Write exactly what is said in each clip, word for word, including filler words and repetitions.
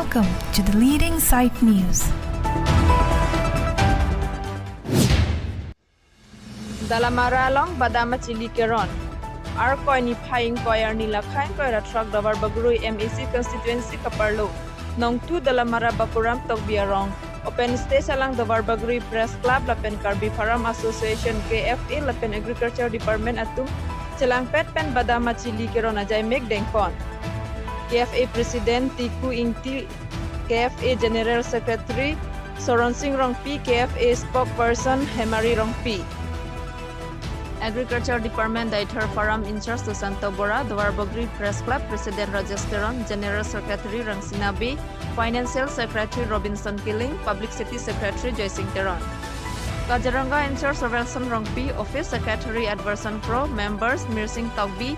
Welcome to the leading site news. Dalamara along badam achili keron. Arkoi niphai ingkoi arni lakhai ingkoi ra throk Duarbagori M A C constituency kaparlo Nongthu Dalamara Bapuram Tokbi arong open stage along Duarbagori Press Club lapen Karbi Farm Association, K F A lapen Agriculture Department atum chelangpet pen badam achili keron ajaimek dengpon. K F A President Tiku Ingti, K F A General Secretary Soron Sing Rongpi, K F A Spokesperson Hemari Rongpi, Agriculture Department Daithor Farm Incharge Susanto Bora, Duarbagori Press Club President Rajesh Teron, General Secretary Rangsina Bey, Financial Secretary Robinson Killing, Publicity Secretary Joysing Teron. Kaziranga Incharge Robertson Rongpi, Office Secretary Adverson Kro, Members Mirsing Tokbi,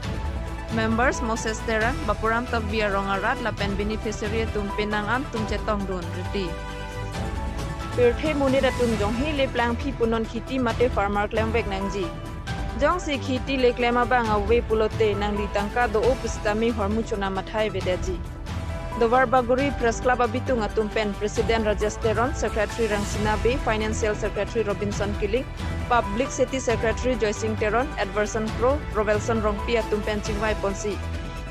Members Moses Terang, Bapuram Tokbi arong arat lapen beneficiary atum penang an atum chetongdun riti. Pirthe monit atum jongsi le plangphi punon kheti mate farmer klemvek nangji. Jongsi kheti le klem abang ave pulote nangli tangka do-o pusitame hormu chona mathai vedaji. Duarbagori Press Club abitung atum pen President Rajesh Teron, Secretary Rangsina Bey, Financial Secretary Robinson Killing, Publicity Secretary Joysing Teron, Adverson Kro, Robertson Rongpi atum pen chingvai ponsi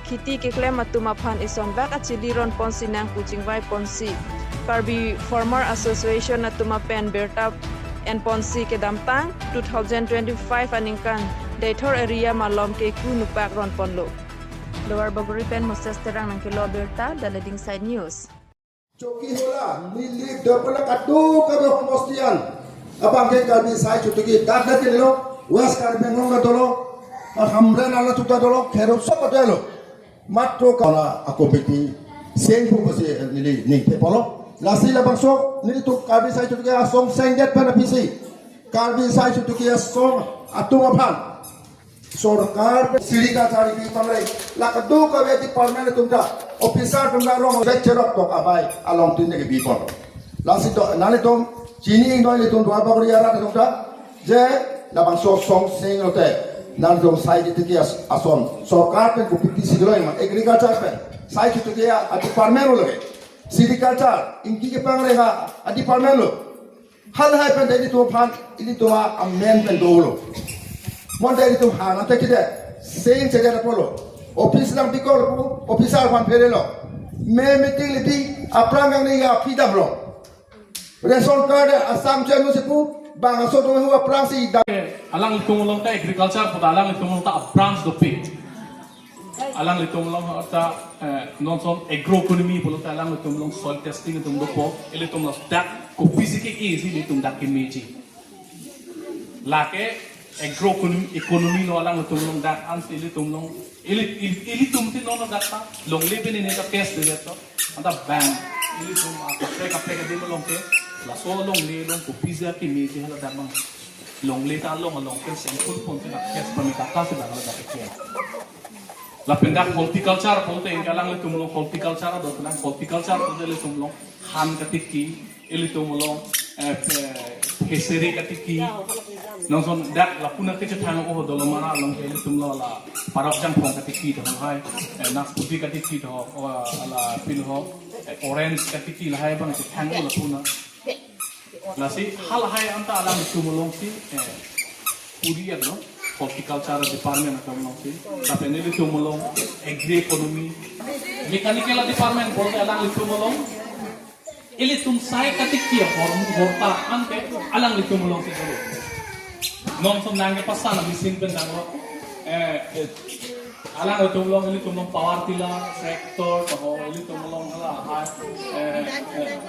kheti keklem atum aphan isonbak achili ron ponsi nang pu chingvai ponsi Karbi Farmer Association atum apen birta en ponsi kedamtang two thousand twenty-five aningkan Daithor area malom keku nupak ron ponlo. Duarbagori pen Moses Terang nangkelo birta, The Leading Side News. Chokihola, Nilip, Dapala kadokave homosti an abang ke Karbi Sai Chotiki dak dak ke lo, West Karbi Anglong ta dolo, Hamren ala tuta dolo, Kherop sob ta dolo. Matro kona a committee sengpu pusi neli ningthe polo. Lasi labangso nelitum Karbi Sai Chotiki asong sengdet pen apisi Karbi Sai Chotiki asong atum aphan sorkar pen sericulture bi pangre, la kadokave department atum ta, officer atum ta rong vek cherok tok abai along tin ke bi pon. Lasi to nanglitum chini ingdoi nelitum Duarbagori arat atum ta, je labangso song seng lote nanglitum Sai Chotiki as-, ason sorkar pen kopi pisi dolo ma, agriculture pen Sai Chotiki a department lo lage, sericulture ingki kepangre ha a department lo. Halahai pen ta ilitum aphan, ilitum amen pen dolo. Mon ta ilitum han ante kide, seng chede apotlo. Office lang bikol pu, officer aphan pherelo. Me meeting le bi, aphrang kangni ya phi damlo. Ration card asam chenu si pu, bang aso do hu aphrang si dam. Alanglitum along ta agriculture pu ta alanglitum along ta a branch dopik. Alanglitum along ta, eh, non ason agroeconomy pulote alanglitum along soil testing atum dopo, ilitum along dak kopisi ke-e si ilitum dak kemeji. Lake agroeconomy, economy lo alanglitum along dak ansi ilitum along, ili, ili, ilitum tin non dak ta longle pen ini ta test de to. Anta bang ilitum akaprek kaprek adim along ke, laso longle along kopisi kemeji hala dak bang. Longle ta along along ke sengkul pon ke dak test pamita ta si dak hala dak ke. Lapen dak horticulture pulote ingke alanglitum along horticulture do, lapen horticulture pulote ilitum along han katiki, ilitum along, eh, eh, fishery katiki. Non ason dak lapu na kechethang o Dalamara along ke ilitum along la parok jangphong katiki do hai, eh, nasputi katiki do, o, la pin ho, eh, orange katiki lahai abang chethang o lapu na. Lasi halahai anta alanglitum along si, eh, puri ano, horticulture department atum along si. Lapen ilitum along agri economy, mechanical department pulote alanglitum along. Ilitum sai katiki ahormu horta anke alanglitum along si dolo. Non ason nangkepasang a machine pen danglo. Eh, eh, alanglitum along, ilitum along power tiller, tractor, taho, ilitum along hala hai, eh, eh,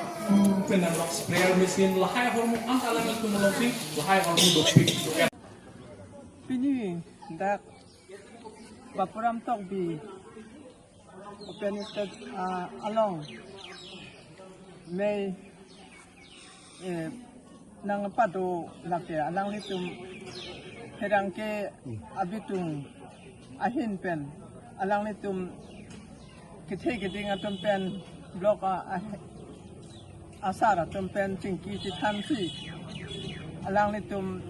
pen danglo sprayer machine, lahai ahormu anta alanglitum along si, lahai ahormu dopik. Pini dak Bapuram Tokbi open stage, ah, along mei, eh, nangpado lake alanglitum pherangke abitung ahin pen alanglitum kethe keding atum pen block a, a asar atum pen chingki chethansi alanglitum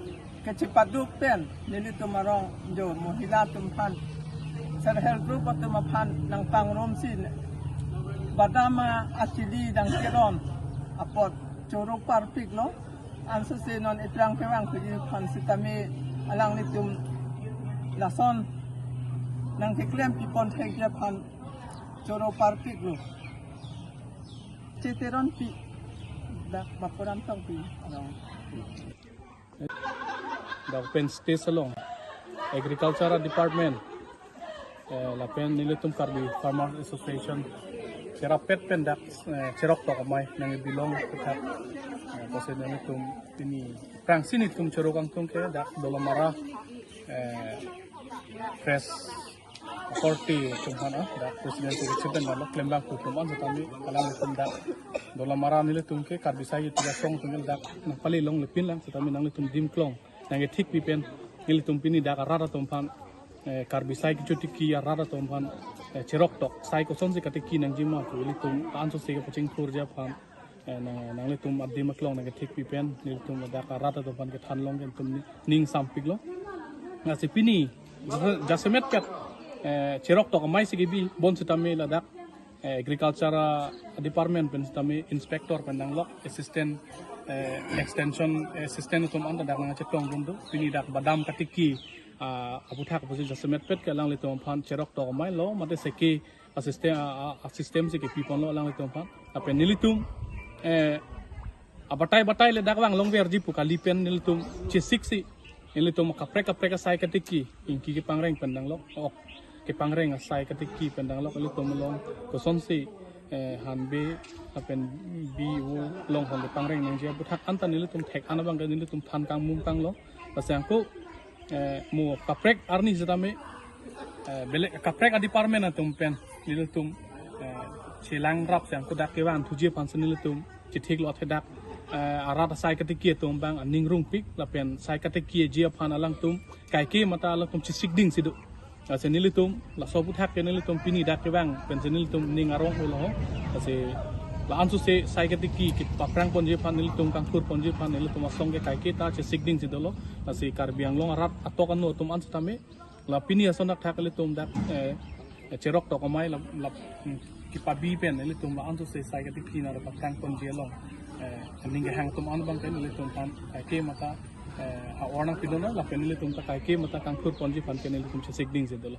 kechepaduk pen nelitum arong jo mohila atum aphan, self help group atum aphan nangpangrumsi Badam achili dang keron apot choro parpiklo. Ansose non eprang kevang pagi aphan sitame alanglitum lason nangkeklem pipon thekji aphan choro parpiklo. Cheteron pi dak Bapuram Tokbi along. Dak pen stage along Agriculture Department, eh, lapen nelitum Karbi Farmers Association cherapet pen dak, eh, cherok tok amei nangbilong dak, eh, apotsi nelitum pini prangsi nelitum choro kangtung ke dak Dolamara, eh, Press Authority atum aphan, ah, dak President Richard Dembalo klembang atum aphan sitame alanglitum dak Dolamara nelitum ke Karbi Sai Youth Asong atum dak nangpali longle pinlang sitame nanglitum adim klong nangkethik pipen nelitum pini dak arat atum aphan, eh, Karbi sai kechotiki arat atum aphan, eh, cherok tok sai kosonsi katiki nangjima pu ilitum ansose kepachingthurji aphan, eh, nang, nanglitum adim aklong nangkethik pipen nelitum dak arat atum aphan kethan long ke nelitum ni-, ning sampiklo. Lasi pini jase-, jasemet pet, eh, cherok tok amei si kebi bonsitame ladak, eh, Agriculture, ah, Department pen sitame inspector pen nanglok, assistant, eh, extension assistant atum anta dak nangchetongdun do. Pini dak badam katiki, ah, aputhak apotsi jasemet pet ke alanglitum aphan cherok tok ameilo mate seke assistant, ah, ah, system si kepiponlo alanglitum aphan. Lapen nelitum, eh, abatai batai le dak vang longverji pu kali pen nelitum chesiksi nelitum kaprek kaprek asai katiki, ingki kepangreng pen nanglok, ok kepangreng asai katiki pen nanglok, nelitum along kosonsi, eh, hanbe lapen bi vo along hon kepangreng nangji aputhak anta nelitum thek-an abang ke nelitum than kangmung kanglo. Lasi angko, eh, mo kaprek arni sitame, eh, belek kaprek a-department atum pen nelitum, eh, chelang rapsi angko dak kevang thuji aphan si nelitum chethiklo athe dak, eh, arat asai katiki atum abang aning rungpik lapen sai katikiji aphan alangtum kaike mata alangtum chesikdingsi do. Lasi nelitum laso aputhak ke nelitum pini dak kevang pensi nelitum ning arong ulo. Lasi la ansose sai katiki kepaprang ponji aphan nelitum kangthur ponji aphan nelitum asong ke kaike ta chesikdingsi dolo. Lasi Karbi Anglong arat atok anu atum an sitame la pini ason dak thak ilitum dak, eh, cherok tok amei la, la, hmm, kepabi pen ilitum la ansose sai katiki nangpaprang ponji along, eh, aning kehang atum an abang ke nelitum aphan kaike mata, eh, a-or nangpidunlo lapen nelitum ta kaike mata kangthur ponji aphan ke nelitum chesikdingsi dolo.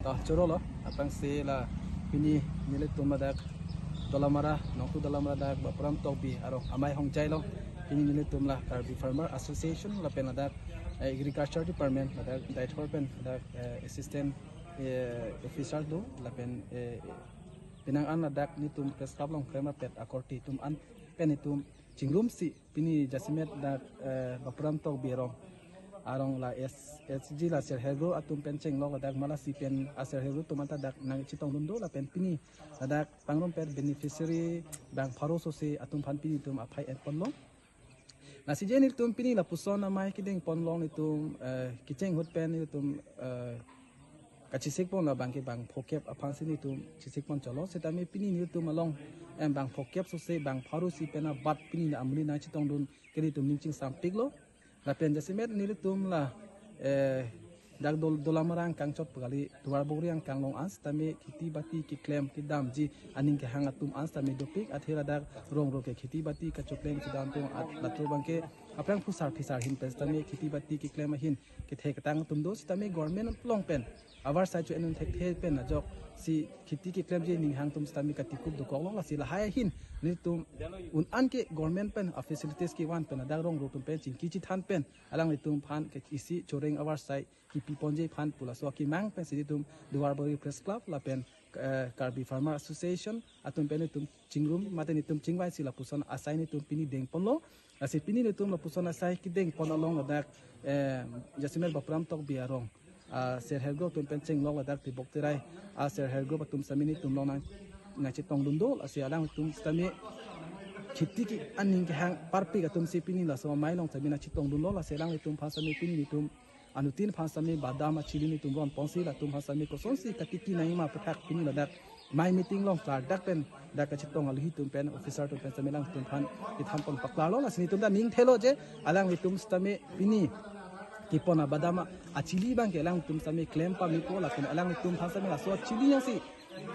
Ta chorolo, aphrangsi la pini nelitum ladak Dolamara, Nongthu Dolamara dak Bapuram Tokbi arong amei hongjai along pini nelitum la Karbi Farmer Association lapen ladak, eh, Agriculture Department ladak daithor pen ladak, eh, assistant, eh, officer do lapen, eh, penang an ladak nelitum Press Club along krem apet akorte atum an pen nelitum chingrumsi pini jasemet dak, eh, Bapuram Tokbi arong, arong la S, S G la Serhegro atum pen chenglok ladak malasi pen a-Serhegro atum anta dak nangchetongdun do lapen pini ladak pangrum pen beneficiary bang pharo sose atum aphan pini nelitum aphai enponlo. Lasi je nelitum pini lapuson amei kedengpon along nelitum, eh, kecheng ahut pen nelitum, eh, kachesik pon labang ke bang phokep aphansi nelitum chesik pon cholo sitame pini nelitum along, em, bang phokep sose bang pharo si pen abat pini la amonit nangchetongdun ke nelitum ning chingsampiklo. Lapen jasemet nelitum la, eh, dak Dol-, Dolamara angkang chot pu kali Duarbagori angkang along an sitame kheti bati keklem kedamji aning kehang atum an sitame dopik athe ladak rong rong ke kheti bati kachoklem kedam atum at latum abang ke aphrang phusar phisar ahin pen sitame kheti bati keklem ahin kethek ketang atum do sitame government along pen avarsai cho-en un thekthe pen ajoksi kheti keklemji aning hang atum sitame katikup dokoklo. Lasi lahai ahin nelitum un-an ke government pen a-facilities kevan pen ladak rong rong atum pen chingki chethan pen alanglitum aphan ke isi choreng avarsai kepiponji aphan pu laso akemang pensi nelitum Duarbagori Press Club lapen, eh, Karbi Farmer Association atum pen nelitum chingrum mate nelitum chingvaisi lapuson asai nelitum pini dengponlo. Lasi pini nelitum lapuson asai kedengpon along ladak, eh, jasemet Bapuram Tokbi arong, ah, Serhegro atum pen chenglok ladak Tibok Terai, ah, Serhegro atum sitame nelitum along nang, nangchetongdun do. Lasi alanglitum sitame kheti ke aning kehang parpik atumsi pini laso amei along sitame nangchetongdunlo. Lasi alanglitum aphan sitame pini nelitum anuttin aphan sitame badam achili nelitum ronponsi latum aphan sitame kosonsi katiki nangjima aputhak pini ladak amei meeting along klardak pen dak kachetong aluhi atum pen officer atum pen sitame alangtum aphan kethan pon paklarlo. Lasi nelitum ta ning thelo je alanglitum sitame pini kepon abadam achili abang ke alanglitum sitame klem pamipo lapen alanglitum aphan sitame laso achili jongsi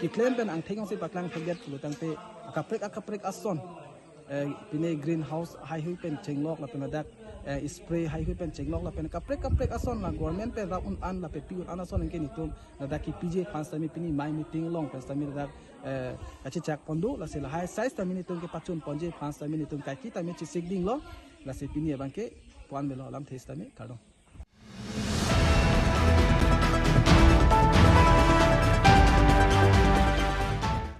Keklem pen angthek ongsi paklang thekdet pulo tangte akaprek akaprek ason, eh, pine greenhouse haihui pen chenglok lapen ladak, eh, spray haihui pen chenglok lapen kaprek kaprek ason la government pen rap un-an lapen pi un-an ason anke netum ladak kepiji aphan sitame pini mai meeting along pen sitame ladak, eh, kachechak pon do, lasi lahai asai sitame netum kepachun ponji aphan sitame netum kaike tame chesik dinglo, lasi pini abangke pu-an melo alamthe sitame kardom.